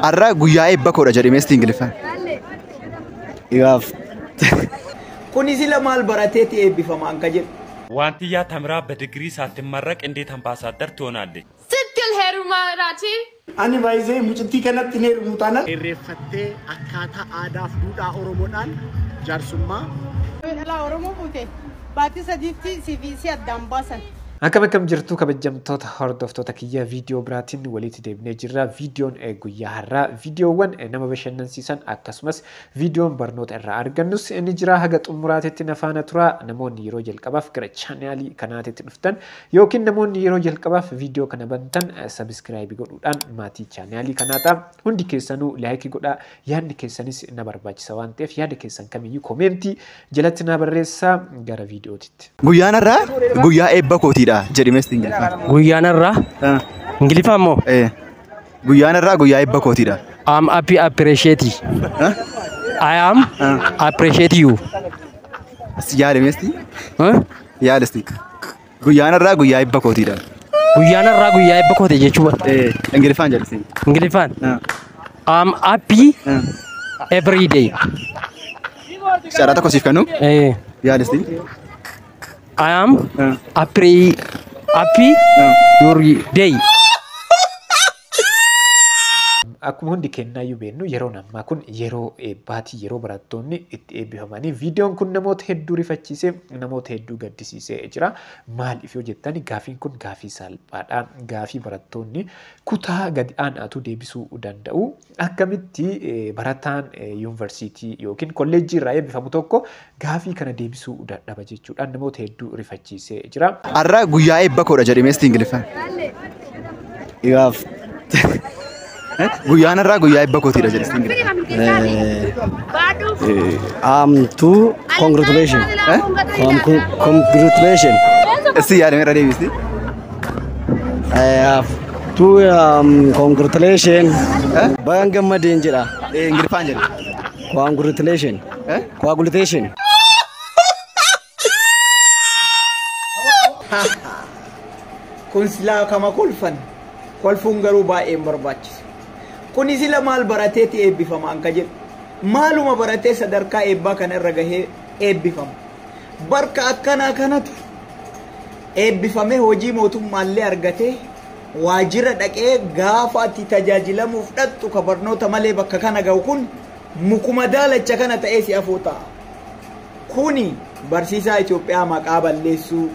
Har'a guyyaa eebba koodha jedhamee sitti Ingiliffaan. Gaaf. Kuni sila maal barateeti eebbifama anka jedhu. ዋንትያ ተምራ በዲግሪ ሳትመረቅ እንዴት አምባሳደር ትሆናለች? ስትል heerumaati. Ani baay'isee mucittii kanatti hin heerumu taanaan. Irreeffattee akkaataa aadaaf duudhaa Oromoodhaan jaarsummaa. Dhalaa Oromoo fuute baatii sadiitti si fi si addaan baasan. Akkam akkam jirtu kabajamtoota hordoftoota kiyya, viidiyoo biraatiin walitti deebinee jirra. Viidiyoon guyyaa har'aa viidiyoowwan nama bashannansiisan akkasumas viidiyoon barnoota irraa argannus ni jira. Haga xumuraatitti na faana tura. Namoonni yeroo jalqabaaf gara chaanaalii kanaatitti dhuftan yookiin namoonni yeroo jalqabaaf viidiyoo kana bantan subscribe godhuudhaan maatii chaanaalii kanaa ta'a. Hundi keessanuu like godhaa. Yaadni keessanis na barbaachisa waan ta'eef yaada keessan kamiyyuu comment jalatti na barreessaa. Gara viidiyootitti. Guyyaan har'aa guyyaa eebba kootiidha jedhamee sitti Ingiliffaan. Guyyaan har'aa Ingiliffaan moo? Guyyaan har'aa guyyaa eebba kootiidha. I'm happy appreciate. I am appreciate you. Yaadamee sitti? Yaadasti. Guyyaan har'aa guyyaa eebba kootiidha. Guyyaan har'aa guyyaa eebba kooti jechuudha. Ingiliffaan jedhasi. Ingiliffaan. I'm happy every day. Carraa tokko siif kennu? Yaadasti. I am happy happy your day. Akkuma hundi kennaayyuu beennu, yeroon ammaa kun yeroo eebbaati, yeroo barattoonni itti eebbifamanii. Viidiyoon kun namoota hedduu rifachiisee, namoota hedduu gaddisiisee jira. Maaliif yoo jettan, gaafiin kun gaafii salphaadha. Gaafii barattoonni kutaa gadi aanaatu deebisuu danda'u. Akkamitti barataan yuunivarsiitii yookiin kolleejjii irraa eebbifamu tokko gaafii kana deebisuu dadhaba jechuudhaan namoota hedduu rifachiisee jira. Har'a guyyaa eebba koodha jedhamee sitti Ingiliffaan. Gaaf. Guyyaan har'aa guyyaa eebba kootiidha jedhasi Ingiliffaan. I'm to congratulation. Congratulation. Issi yaadamee irra deebisi. I have to congratulation. Bagan gammadeen jedha. Ingiliffaan jedha. Congratulation. Congratulation. Kun silaa kama kolfan. Kolfuun garuu baay'ee hin barbaachisu. Kuni sila maal barateeti eebbifama anka jedhu. Maaluma baratee sadarkaa eebbaa kana irra gahee eebbifama? Barka akkanaa kanatu eebbifamee hojii mootummaallee argatee waajjira dhaqee gaafa ati tajaajilamuuf dhaqxu ka barnoota malee bakka kana gahu kun mukuma daalacha kana ta'ee si afoo ta'a. Kuni barsiisaa Itoophiyaa maqaa balleessuu,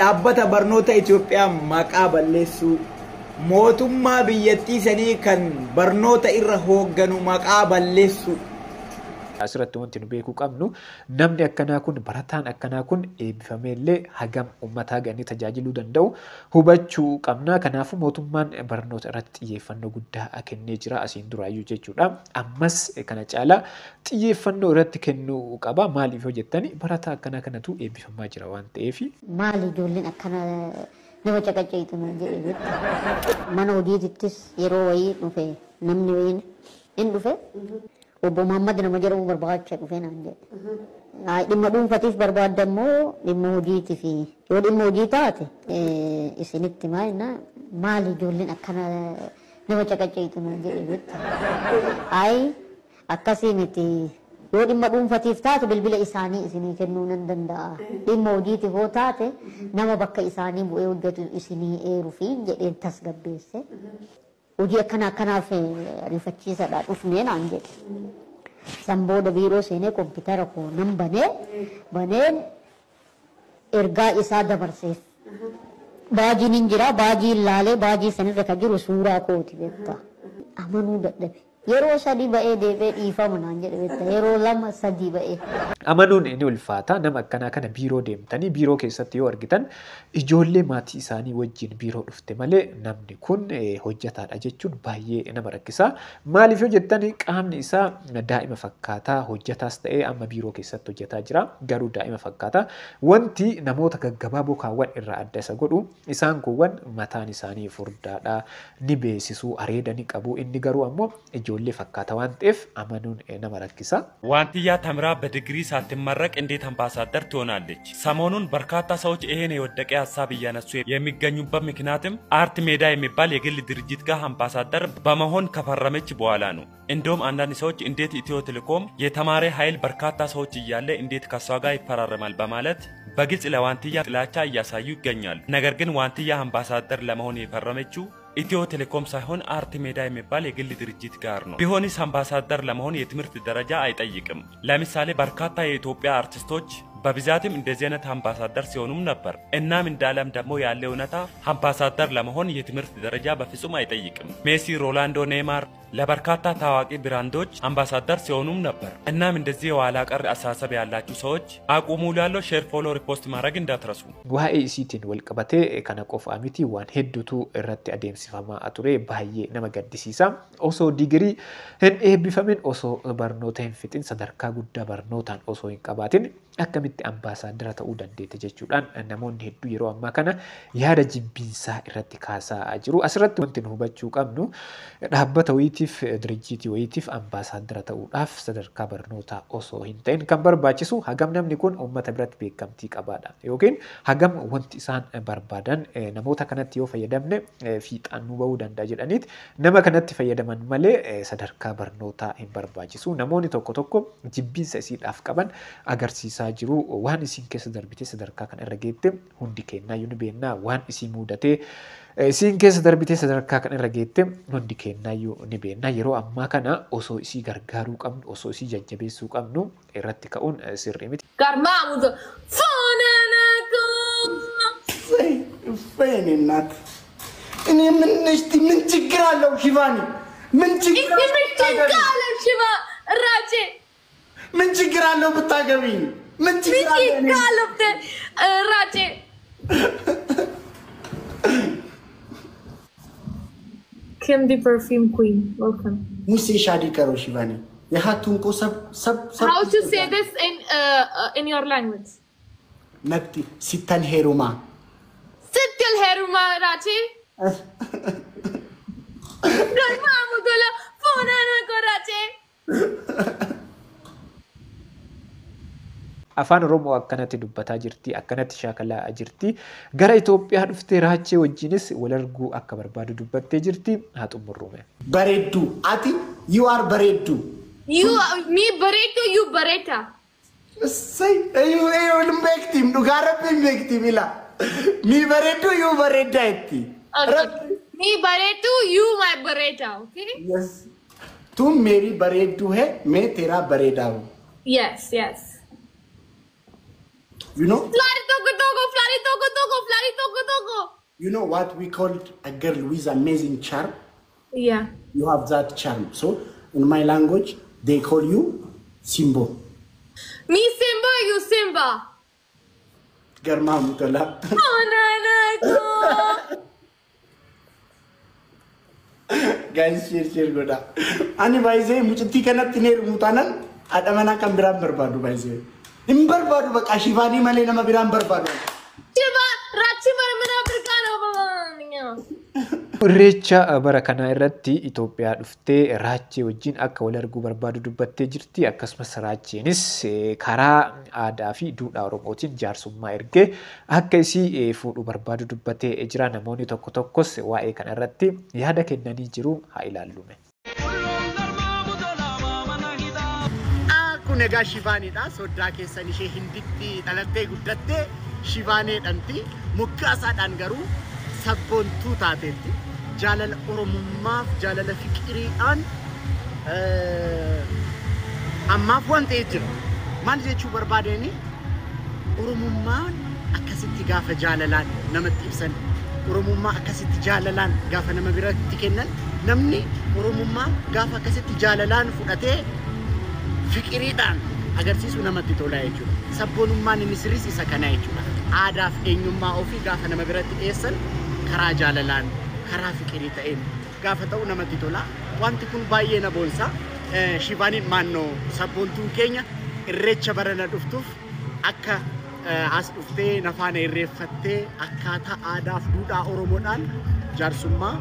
dhaabbata barnoota Itoophiyaa maqaa balleessuu, mootummaa biyyattii sanii kan barnoota irra hoogganu maqaa balleessuu. Asirratti wanti nu beekuu qabnu, namni akkanaa kun, barataan akkanaa kun eebbifameellee hagam uummataa ga'anii tajaajiluu danda'u hubachuu qabna. Kanaafuu mootummaan barnoota irratti xiyyeeffannoo guddaa kennee jira asiin duraayyuu jechuudha. Ammas kana caalaa xiyyeeffannoo irratti kennuu qaba. Maaliif yoo jettani, barataa akkanaa kanatu eebbifamaa jira waan ta'eef. Maali ijoolleen akkana nama caqacceetu naan jedhe beektaa. Mana hojiittis yeroo wayii dhufe, namni wayiin in dhufe, obbo Muhammad nama jedhamu barbaacha dhufe naan jedhe. Dhimma dhuunfatiif barbaadda immoo dhimma hojiitiif? Yoo dhimma hojii taate isinitti maal maali ijoolleen akkana nama caqacceetu naan jedhe beektaa. Ayi, akkasii miti. Yoo dhimma dhuunfatiif taate bilbila isaanii isinii kennuu nan danda'a. Dhimma hojiitiif yoo taate nama bakka isaanii bu'ee hojjetu isinii eeruu fi jedheen tasgabbeesse. Hojii akkana akkanaaf ariifachiisadha dhufnee naan jedhe. San booda biiroo seenee kompiitara koo nan banee baneen ergaa isaa dabarseef. Baajiin hin jira, baajiin laalee baajii sanirra kan jiru suuraa kooti beektaa. Amanuu dadhabe. Yeroo sadii ba'ee deebi'ee dhiifama naan jedhe beektaa. Yeroo lama sadii ba'ee. Amanuun ni ulfaata. Nama akkanaa kana biiroo deemtanii biiroo keessatti yoo argitan, ijoollee maatii isaanii wajjin biiroo dhufte malee namni kun hojjetaadha jechuun baay'ee nama rakkisa. Maaliif yoo jettan, qaamni isaa daa'ima fakkaataa, hojjetaas ta'ee amma biiroo keessatti hojjetaa jira, garuu daa'ima fakkaata. Wanti namoota gaggabaaboo kaawwan irraa adda isa godhu, isaan kuuwwan mataan isaanii furdaadha, ni beeksisu, areeda ni qabu. Inni garuu ammoo ijoollee Ijoollee fakkaata waan ta'eef amanuun nama rakkisa. ዋንትያ ተምራ በዲግሪ ሳትመረቅ እንዴት አምባሳደር ትሆናለች? ሰሞኑን በርካታ ሰዎች ይሄን የወደቀ ሀሳብ እያነሱ የሚገኙበት ምክንያትም አርት ሜዳ የሚባል የግል ድርጅት ጋር አምባሳደር በመሆን ከፈረመች በኋላ ነው። እንደውም አንዳንድ ሰዎች እንዴት ኢትዮ ቴሌኮም የተማረ ኃይል በርካታ ሰዎች እያለ እንዴት ከሷ ጋር ይፈራረማል በማለት በግልጽ ለዋንትያ ጥላቻ እያሳዩ ይገኛሉ። ነገር ግን ዋንትያ አምባሳደር ለመሆን የፈረመችው ኢትዮ ቴሌኮም ሳይሆን አርት ሜዳ የሚባል የግል ድርጅት ጋር ነው። ቢሆንስ አምባሳደር ለመሆን የትምህርት ደረጃ አይጠይቅም። ለምሳሌ በርካታ የኢትዮጵያ አርቲስቶች በብዛትም እንደዚህ አይነት አምባሳደር ሲሆኑም ነበር። እናም እንደ ዓለም ደግሞ ያለ እውነታ አምባሳደር ለመሆን የትምህርት ደረጃ በፍጹም አይጠይቅም። ሜሲ፣ ሮናልዶ፣ ኔይማር ለበርካታ ታዋቂ ብራንዶች አምባሳደር ሲሆኑም ነበር። እናም እንደዚህ የኋላ ቀር አስተሳሰብ ያላችሁ ሰዎች አቁሙ ላለው share፣ follow፣ repost ማድረግ እንዳትረሱ። Waa'ee isiitiin wal qabatee kana qofa miti, waan hedduutu irratti adeemsifamaa ture, baay'ee nama gaddisiisa. Osoo digirii hin eebbifamin, osoo barnoota hin fixin, sadarkaa guddaa barnootaan osoo hin qabaatin akkamitti ambaasaaddara ta'uu dandeette jechuudhaan namoonni hedduu yeroo ammaa kana yaada jibbiinsaa irratti kaasaa jiru. Asirratti wanti nu hubachuu qabnu, dhaabbata wayiitiif, dirjiitii wayiitiif ambaasaaddara ta'uudhaaf sadarkaa barnootaa osoo hin ta'in kan barbaachisu hagam namni kun uummata biratti beekamtii qabaadha yookiin hagam wanti isaan barbaadan namoota kanatti yoo fayyadamne fiixaan nu bahuu danda'a jedhaniit nama kanatti fayyadaman malee sadarkaa barnootaa hin barbaachisu. Namoonni tokko tokko jibbiinsa isiidhaaf qaban agarsiisaa jiru. Waan isiin keessa darbite, sadarkaa kana irra geette hundi kennaa ni beekna. Waan isii mudatee isiin keessa darbitee sadarkaa kana irra geette hundi kennaayyuu ni beekna. Yeroo ammaa kana osoo isii gargaaruu qabnu, osoo isii jajjabeessuu qabnu irratti ka'uun sirrii miti. Garmaamu foonana. እኔ እናት እኔ ምን እስቲ ምን ችግር አለው ሽቫኒ? ምን ችግር አለው ሽቫ ራቼ? ምን ችግር አለው ብታገቢኝ? ምን ችግር አለው ራቼ? Kim the perfume queen, welcome. मुझसे शादी करो शिवानी, यहाँ तुमको सब सब सब How to say this in your language? Natti sittan heeruma. Sittil heeruma Rachi. Garmaamu tola foonana ko Rachi. Afaan Oromoo akkanatti dubbataa jirti, akkanatti shaakalaa jirti. Gara Itoophiyaa dhuftee Raachee wajjinis wal arguu akka barbaadu dubbattee jirti. Haa xumurrume. Bareedduu, ati you are bareedduu. You me bareedduu, you bareeda. እሰይ hin beektiim, dhugaa rabbi hin beektiim ila. Mi bareedduu, you bareeddaa itti. Me bareedduu, you my bareeda, okay? Yes. तुम मेरी bareedduu है, मैं तेरा bareeda हूँ. Yes. You know? Flari toko toko, flari toko toko, flari toko toko. You know what we called a girl with amazing charm? Yeah. You have that charm. So in my language, they call you Simbo. Me Simba, you Simba. Garmaamu tola. Oh no no no. Guys, share share godha. Ani baay'ee mucattii kanatti hin heerumu taanaan haadha manaa kan biraan barbaadu baay'ee. Hin barbaadu, bakka Shivaanii malee nama biraan barbaadu. Shiva, Rachi mana birkaan. Irreecha bara kanaa irratti Itoophiyaa dhuftee Raachee wajjin akka wal arguu barbaadu dubbattee jirti. Akkasumas Raacheenis karaa aadaa fi duudhaa Oromootiin jaarsummaa ergee akka isii fuudhuu barbaadu dubbattee jira. Namoonni tokko tokkos waa'ee kana irratti yaada kennanii jiru, haa ilaallume. Kun egaa Shivaaniidha. Soddaa keessan ishee Hinditti dhalattee guddattee Shivaanee jedhamti. Moggaasaadhaan garuu sabboontuu taateetti. Jaalala Oromummaaf jaalala fiqiriidhaan ammaaf waan ta'ee jira. Maal jechuu barbaadeen, Oromummaan akkasitti gaafa jaalalaan namatti ibsan, Oromummaa akkasitti jaalalaan gaafa nama biratti kennan, namni Oromummaa gaafa akkasitti jaalalaan fudhatee fiqiriidhaan agarsiisu namatti tola jechuudha. Sabboonummaan inni sirriis isa kana jechuudha. Aadaaf eenyummaa ofii gaafa nama biratti dhiyeessan karaa jaalalaan, karaa fiqirii ta'een gaafa ta'u namatti tola. Wanti kun baay'ee na boonsa. Shivaaniin maannoo sabboontuun keenya irreecha barana dhuftuuf akka as dhuftee na faana irreeffattee akkaataa aadaaf duudhaa Oromoodhaan jaarsummaa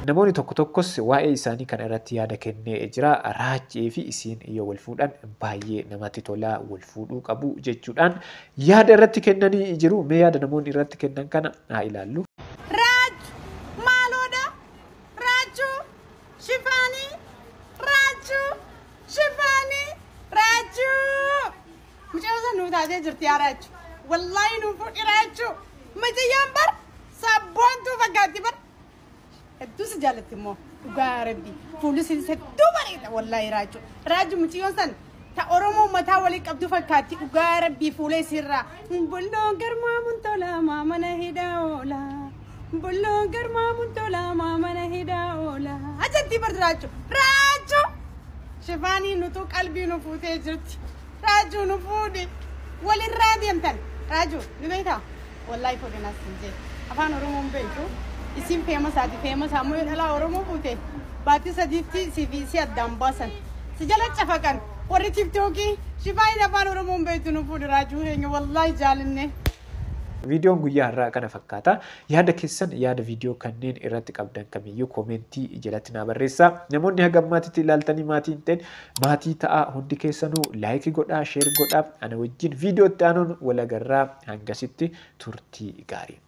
Namoonni tokko tokkos waa'ee isaanii kana irratti yaada kennee jira. Raachee fi isiin yoo wal fuudhan baay'ee namatti tola, wal fuudhuu qabu jechuudhaan yaada irratti kennanii jiru. Mee yaada namoonni irratti kennan kana haa ilaallu. Raaju maaloodha? Raaju Shifaanii, Raaju Shifaanii, Raaju. Mucayyoo sana nuu taatee jirti yaa Raaju. Wallaahi nuu fuudhi Raaju. Mucayyoon bar sabboontuu fakkaatti bar. Hedduu si jaallatti immoo dhugaa Rabbi. Fuulli si hedduu bareeda wallaahi Raaju. Raaju, mucayyoon san ta Oromoo mataa walii qabdu fakkaatti dhugaa Rabbii fuula isiirraa. Bulloon garmaamuun tola maamana hidhaa oola. Bulloon garmaamuun tola maamana hidhaa oola. Ajatti bar Raaju. Raaju! Shifaanii nutu qalbii nu fuutee jirti. Raaju, nu fuudhi. Walirraa deemtan. Raaju, ni beektaa? Wallaahi fuudhinaas hin jee. Afaan Oromoo hin beektu. Isin feemasaati, feemasaa ammoo yoo dhalaa Oromoo fuute baatii 3tti si fi si addaan baasan. Si jala cafaqan. Warri TikTokii, Shifaaniin afaan Oromoo hin beektu, nu fuudhi Raajuu keenya, wallaahi jaalinne. Viidiyoon guyyaa har'aa kana fakkaata. Yaada keessan, yaada viidiyoo kanneen irratti qabdan kamiyyuu koomentii jalatti naa barreessaa. Namoonni haga ammaatitti ilaaltanii maatii hin ta'in maatii ta'aa. Hundi keessanuu like godhaa, share godhaa. Ana wajjin viidiyoo itti aanuun wal agarraa, hangasitti turtii gaarii.